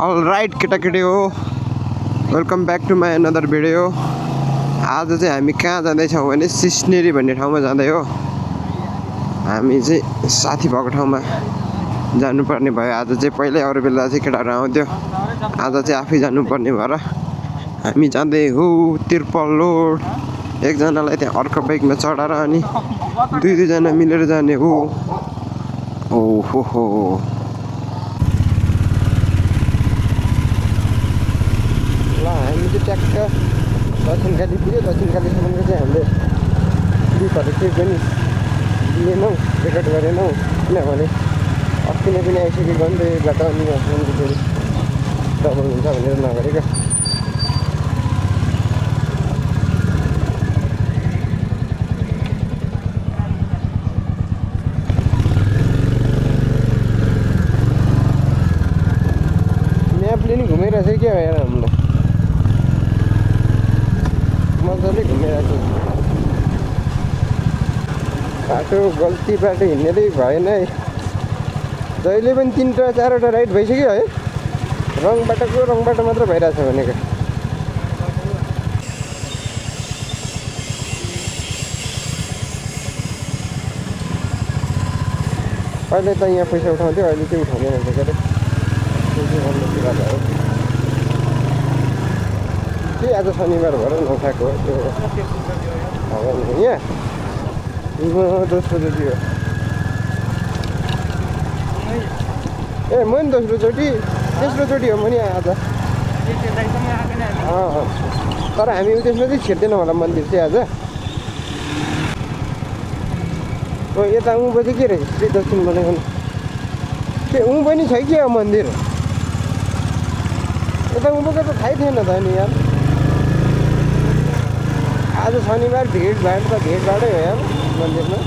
All right केटाकेटी हो, welcome back to my another video. आज चाहिँ हामी कहाँ जाँदैछौँ भने सिस्नेरी भन्ने ठाउँमा जाँदै हो। हामी चाहिँ साथी भएको ठाउँमा जानुपर्ने भयो। आज चाहिँ पहिल्यै अरू बेला चाहिँ केटाहरू आउँथ्यो, आज चाहिँ आफै जानुपर्ने भएर हामी जाँदै हो तिर्पल रोड। एकजनालाई त्यहाँ अर्को बाइकमा चढाएर अनि दुई दुईजना मिलेर जाने हो। ओहो ल हामी चाहिँ ट्याक्क दक्षिण काली पुग्यो। दक्षिण कालीसम्मको चाहिँ हामीले क्लिपहरू केही पनि लिएनौँ, रेकर्ड गरेनौँ, किनभने अस्ति नै पनि आइसकेको नि त यो बाटो। अनि फेरि डबल हुन्छ भनेर नगरेको। म्यापले नि घुमाइरहेको छ क्या हेर, हामीलाई मजाले घुमाइरहेको छ। बाटो गल्ती बाटो हिँड्नेरै भएन है। जहिले पनि 3टा 4वटा राइट भइसक्यो है। रङ बाटो मात्र भइरहेछ भनेको। अहिले त यहाँ पैसा उठाउँथ्यो, अहिले चाहिँ उठाउँदैन रहेछ के अरे। के आज शनिबार भएर नउठाएको हो त्यो यहाँ दोस्रो चोटि हो। ए म नि दोस्रोचोटि, तेस्रोचोटि हो म नि आज। तर हामी त्यसमा चाहिँ छिर्दैनौँ होला मन्दिर चाहिँ आज। यता उँभो चाहिँ के रहेछ त्यही दक्षिण भनेको के उँभो पनि छ कि मन्दिर? यता उँभोको त थाहै थिएन त नि यार। आज शनिबार भिडभाड त भिडभाडै हो यार मन्दिरमा।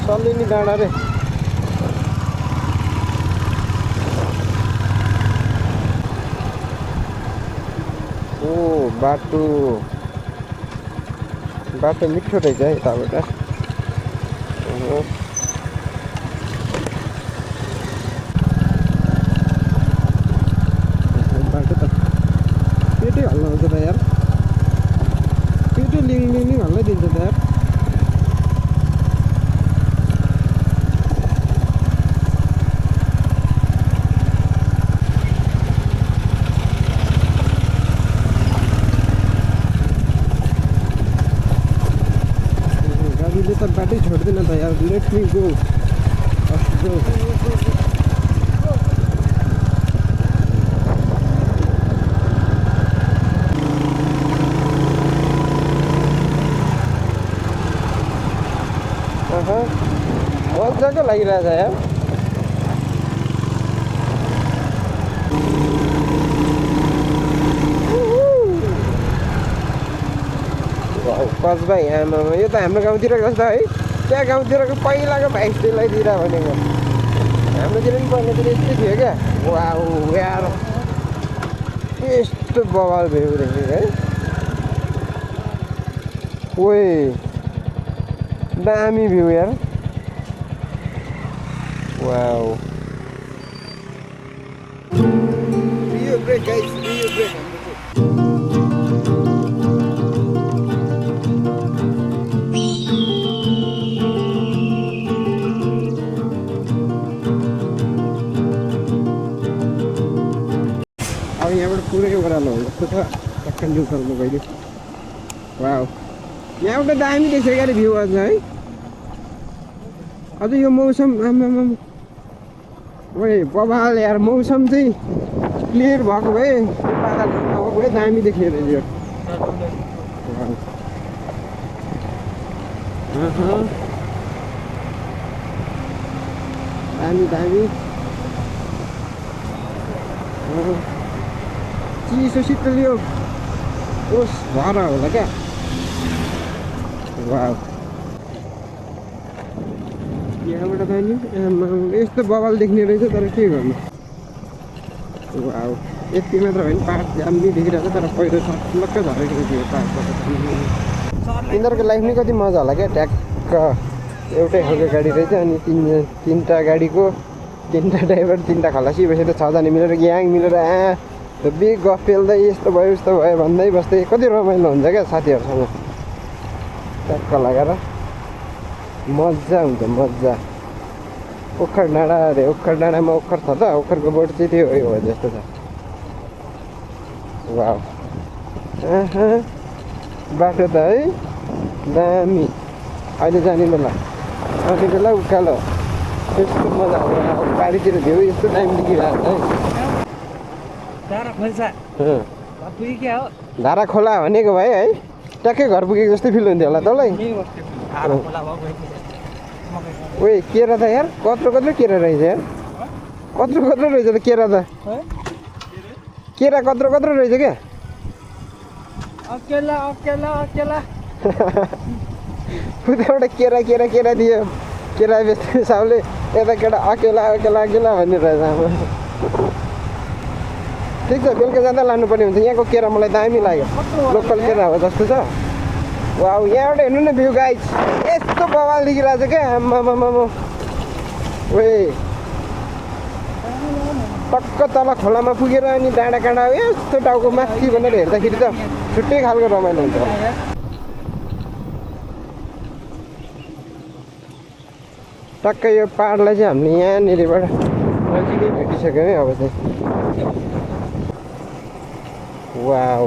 सलिनी डाँडा रे। ओ बाटो मिठो रहेछ है यताबाट। बाटो त पेटै हल्लाउँछ त यार, पेटै लिङ हल्लाइदिन्छ त यार। गाडीले त बाटै छोड्दैन त यार। Let me go. मजाको लागिरहेछ यार। कसबाई आमा, यो त हाम्रो गाउँतिरको जस्तो है। त्यहाँ गाउँतिरको पहिलाको भाइ स्टाइलतिर भनेको। हाम्रोतिर पनि पहिला त यस्तै थियो क्या। वाउ यार, यस्तो बवाल भ्यू देखेको है। ओए दामी भ्यू यार। वाउ रियो ब्रेक गाइस, रियो ब्रेक अब यहाँबाट पुरै ओह्रालो हो जस्तो छ। टक्क न्युट्रलमा गइदियो। वाउ यहाँबाट दामी देख्छ क्या भ्यू अझ है। अझ यो मौसम आमामा ओए बबाल यार। मौसम चाहिँ क्लियर भएको भए बादल नभएको भए दामी देख्ने रहेछ यो। दामी चिसो शीतल यो ओस भएर होला क्या। वाउ यहाँबाट त नि यस्तो बवाल देख्ने रहेछ, तर के गर्नु। वाउ यति मात्र होइन, पाहाड दामी देखिरहेको छ। तर पहिरो लक्क झरेको थियो पाहाडबाट। यिनीहरूको लाइफ नै कति मजा होला क्या। ट्याक्क एउटै खालको गाडी रहेछ अनि तिनवटा गाडीको तिनवटा ड्राइभर तिनवटा खलासी बसेर 6 जना मिलेर ग्याङ मिलेर बिग गफ पेल्दै यस्तो भयो उस्तो भयो भन्दै बस्दै कति रमाइलो हुन्छ क्या साथीहरूसँग टक्क लगाएर मजा हुन्छ मजा। ओखर डाँडा अरे ओखर डाँडामा ओखर छ त ओखरको बोट चाहिँ त्यो हो जस्तो छ। वाउ बाटो त है दामी अहिले जाने बेला आउने बेला उकालो यस्तो मजा आउँछ बारीतिर भ्यू यस्तो टाइम देखिरहेको छ धारा खोला भनेको भाइ है ट्याक्कै घर पुगेको जस्तै फिल हुन्थ्यो होला तँलाई। ओए केरा त यार कत्रो केरा रहेछ यार कत्रो रहेछ त केरा त केरा कत्रो रहेछ क्या उताबाट केरा दियो केरा बेच्ने साउले यता केटा अकेला भनिरहेछ आमा। ठिक छ बेलुका जाँदा लानुपर्ने हुन्छ यहाँको केरा मलाई दामी लाग्यो लोकल केरा हो जस्तो छ। वाउ यहाँबाट हेर्नु न भ्यू गाइज यस्तो बवाल देखिरहेको छ क्या आम्मामामा ओए टक्क तल खोलामा पुगेर अनि डाँडा काँडा यस्तो टाउको माथि भनेर हेर्दाखेरि त छुट्टै खालको रमाइलो हुन्छ। टक्कै यो पाहाडलाई चाहिँ हामीले यहाँनिरबाट नजिकै भेटिसक्यौँ है अब चाहिँ। वाउ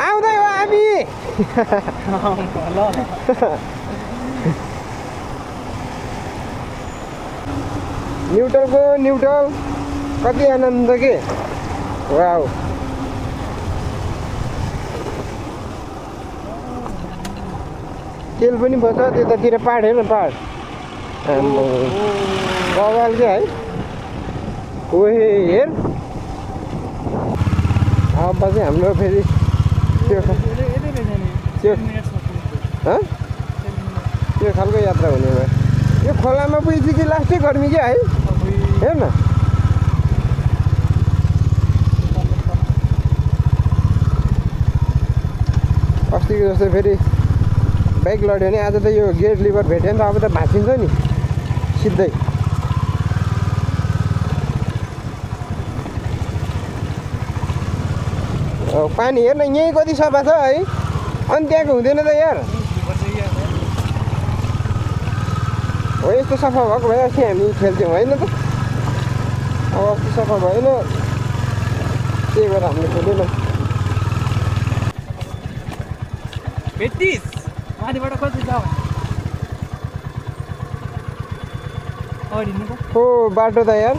आउँदै हो हामी न्युट्रल कति आनन्द के वाउ तेल पनि बस्छ त्यतातिर पाहाड हेर न पाहाड बवाल क्या है ओहे हेर अब चाहिँ हाम्रो फेरि त्यो खालको यात्रा हुने भयो यो खोलामा पुगेपछि लास्टै गर्मी क्या है हेर न अस्तिको जस्तो फेरि बाइक लड्यो भने आज त यो गेट लिभर भेट्यो नि त अब त भाँचिन्छ नि सिधै। पानी हेर्न यहीँ कति सफा छ है अनि त्यहाँको हुँदैन त यार हो यस्तो सफा भएको भए अस्ति हामी खेल्थ्यौँ होइन त अब अस्ति सफा भएन त्यही भएर हामीले खेलेनौँ। हो बाटो त यार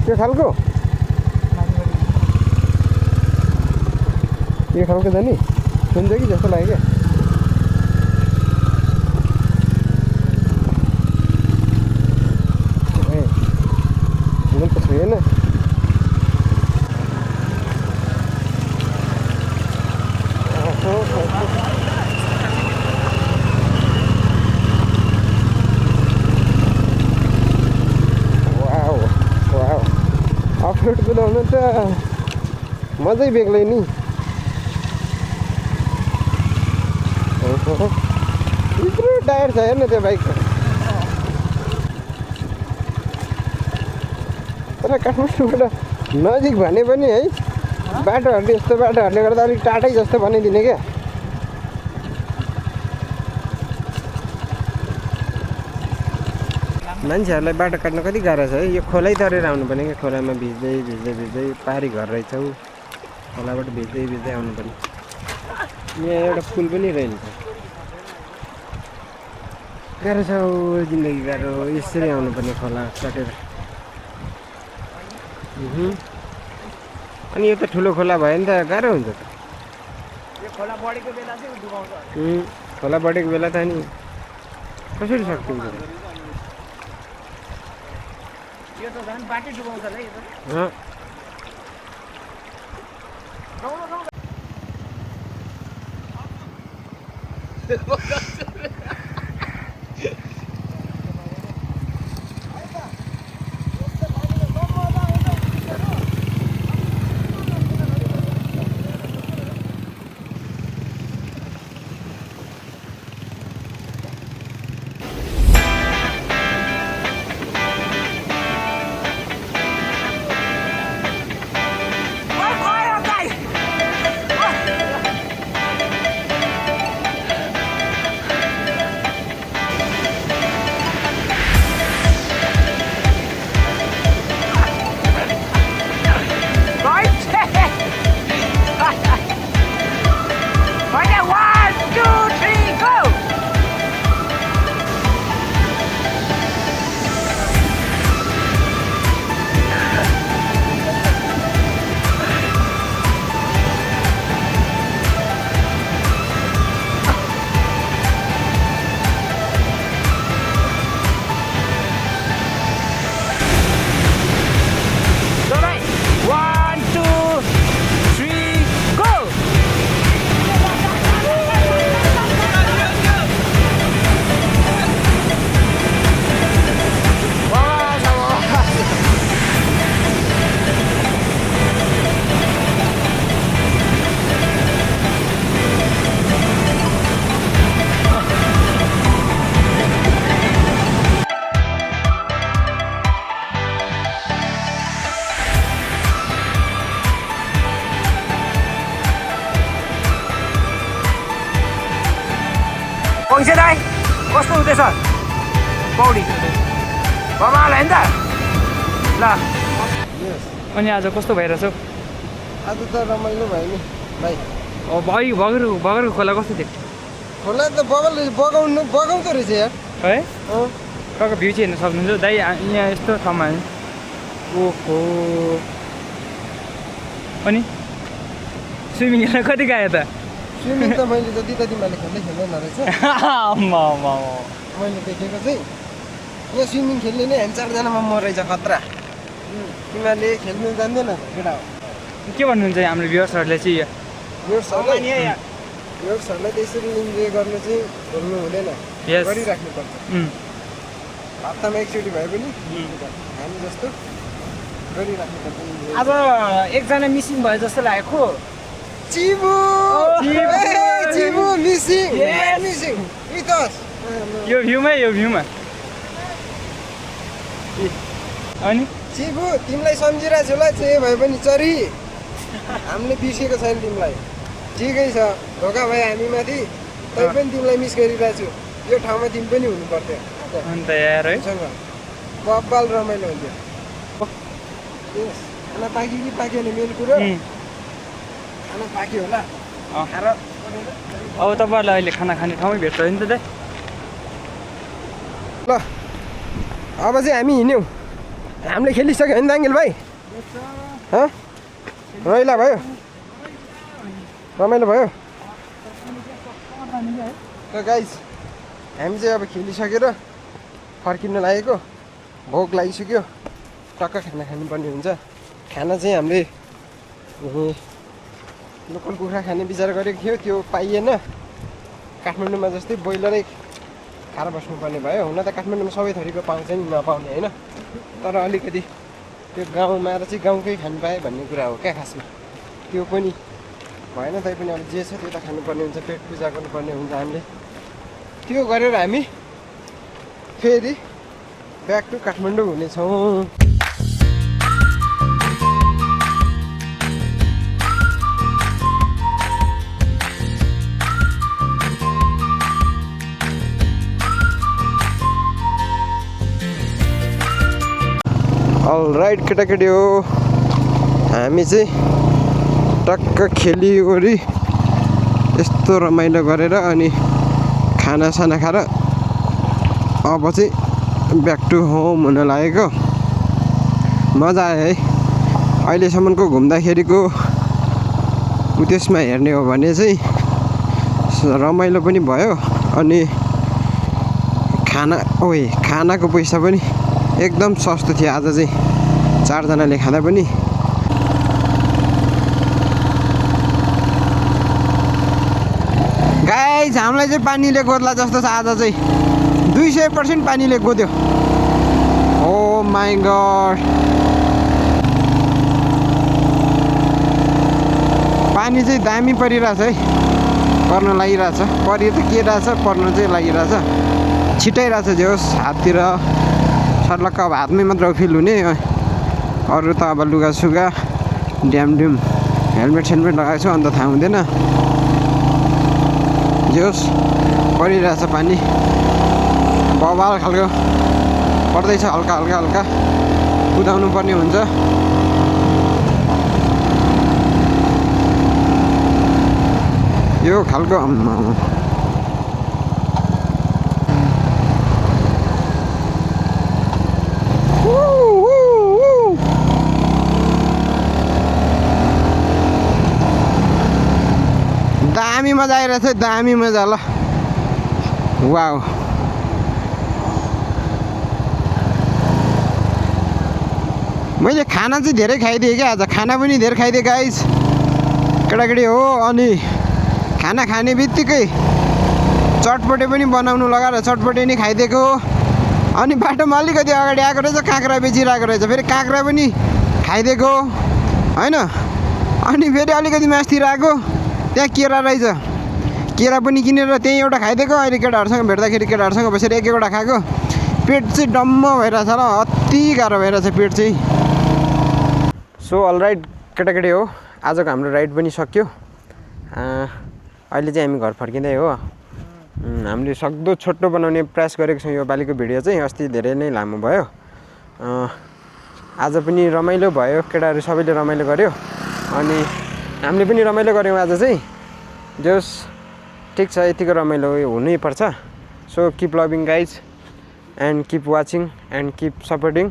त्यो खालको छ नि सुन्छ कि जस्तो लाग्यो क्या हुनु त छैन अफरोड कुदाउनु त मजै बेग्लै नि यत्रो टायर छ हेर्न त्यो बाइकको तर काठमाडौँबाट नजिक भने पनि है बाटोहरूले यस्तो बाटोहरूले गर्दा अलिक टाढै जस्तो बनाइदिने क्या मान्छेहरूलाई बाटो काट्न कति गाह्रो छ है यो खोलै तरेर आउनुपर्ने क्या खोलामा भिज्दै पारी घर रहेछौ खोलाबाट भिज्दै आउनुपर्ने यहाँ एउटा पुल पनि रहेछ गाह्रो छ जिन्दगी गाह्रो यसरी आउनुपर्ने खोला काटेर अनि यो त ठुलो खोला भयो नि त गाह्रो हुन्छ त खोला बढेको बेला त अनि कसरी सक्छ यो त झन् बाटै डुबाउँछ होला यो त वंशे दाइ कस्तो हुँदैछ पौडी कमाल होइन त ल अनि आज कस्तो भइरहेछ आज त रमाइलो भयो नि भाइ बगरको खोला कस्तो थियो खोला त बगाउँदो रहेछ यार है कहाँको भ्यू चाहिँ हेर्न सक्नुहुन्छ दाइ यहाँ यस्तो ठाउँमा ओहो अनि स्विमिङ खेल्न कति गयो त स्विमिङ त मैले जति तति मैले खेल्दैन रहेछ मैले देखेको चाहिँ यहाँ स्विमिङ खेल्ने नै हामी 4 जनामा म रहेछ खतरा तिमीहरूले खेल्नु जान्दैन केटा हो के भन्नुहुन्छ हाम्रो भ्युअर्सहरूले चाहिँ भ्युअर्सहरूलाई त्यसरी इन्जोय गर्नु चाहिँ भुल्नु हुँदैन गरिराख्नुपर्छ हप्तामा एकचोटि भए पनि हामी जस्तो गरिराख्नुपर्छ अब एकजना मिसिङ भयो जस्तो लागेको चिबु मिसिङ यो भ्यूमा अनि चिबु तिमीलाई सम्झिरहेको छु ल जे भए पनि चरी हामीले बिर्सेको छैन तिमीलाई ठिकै छ धोका भयो हामीमाथि तै पनि तिमीलाई मिस गरिरहेको छु यो ठाउँमा तिमी पनि हुनु पर्थ्यो अन्त यार है बब्बाल रमाइलो हुन्थ्यो खाना पाक्यो कि पाकेन मेन कुरो खाना पाक्यो होला अब तपाईँहरूलाई अहिले खाना खाने ठाउँमै भेट्छ नि त दाइ ल अब चाहिँ हामी हिँड्यौँ हामीले खेलिसक्यो होइन दाङ्गेल भाइ रमाइलो भयो र गाइस हामी चाहिँ अब खेलिसकेर फर्किन लागेको भोक लागिसक्यो टक्क खाना खानुपर्ने हुन्छ खाना चाहिँ हामीले लोकल कुखुरा खाने विचार गरेको थियो त्यो पाइएन काठमाडौँमा जस्तै ब्रोइलरै खाएर बस्नुपर्ने भयो हुन त काठमाडौँमा सबै थरीको पाउँछ नि नपाउने होइन तर अलिकति त्यो गाउँमा आएर चाहिँ गाउँकै खानु पाएँ भन्ने कुरा हो क्या खासमा त्यो पनि भएन तैपनि अब जे छ त्यो त खानुपर्ने हुन्छ पेट पूजा गर्नुपर्ने हुन्छ हामीले त्यो गरेर हामी फेरि ब्याक टु काठमाडौँ हुनेछौँ अलराइट केटाकेटी हो हामी चाहिँ टक्क खेलिवरी यस्तो रमाइलो गरेर अनि खानासाना खाएर अब चाहिँ ब्याक टु होम हुन लागेको मजा आयो है अहिलेसम्मको घुम्दाखेरिको त्यसमा हेर्ने हो भने चाहिँ रमाइलो पनि भयो अनि खानाको पैसा पनि एकदम सस्तो थियो आज चाहिँ 4 जनाले खाँदा पनि गाइस हामीलाई चाहिँ पानीले गोद्ला जस्तो छ आज चाहिँ 200% पानीले गोद्यो ओ माई गॉड पानी चाहिँ दामी परिरहेछ है पर्न लागिरहेछ परि त के रहेछ पर्न चाहिँ लागिरहेछ छिटाइरहेछ जे होस् हाततिर सर्लक्क अब हातमै मात्र फिल हुने अरू त अब लुगासुगा ड्याम हेलमेट लगाएको छु अन्त थाहा हुँदैन जे होस् परिरहेछ पानी बवाल खालको पर्दैछ हल्का कुदाउनु पर्ने हुन्छ यो खालको दामी मजा आइरहेछ दामी मजा ल वाउ मैले खाना चाहिँ धेरै खाइदिएँ क्या आज खाना पनि धेरै खाइदिएँ गाइस केटाकेटी हो अनि खाना खाने बित्तिकै चटपटे पनि बनाउनु लगाएर चटपटे नि खाइदिएको अनि बाटोमा अलिकति अगाडि आएको रहेछ काँक्रा बेचिरहेको रहेछ फेरि काँक्रा पनि खाइदिएको होइन अनि फेरि अलिकति मासतिर आएको त्यहाँ केरा रहेछ केरा पनि किनेर त्यहीँ एउटा खाइदिएको अहिले केटाहरूसँग भेट्दाखेरि केटाहरूसँग बसेर एक-एकवटा खाएको पेट चाहिँ डम्म भइरहेछ ल अति गाह्रो भइरहेछ पेट चाहिँ सो अलराइट केटाकेटी हो आजको हाम्रो राइड पनि सक्यो अहिले चाहिँ हामी घर फर्किँदै हो हामीले सक्दो छोटो बनाउने प्रयास गरेको छौँ। यो पालिको भिडियो चाहिँ अस्ति धेरै नै लामो भयो। आज पनि रमाइलो भयो, केटाहरू सबैले रमाइलो गर्यो अनि हामीले पनि रमाइलो गऱ्यौँ आज चाहिँ। जस ठिक छ, यतिको रमाइलो हुनै पर्छ। So keep loving guys and keep watching and keep supporting.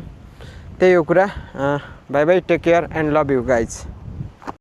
त्यही हो कुरा। Bye bye, take care and love you guys.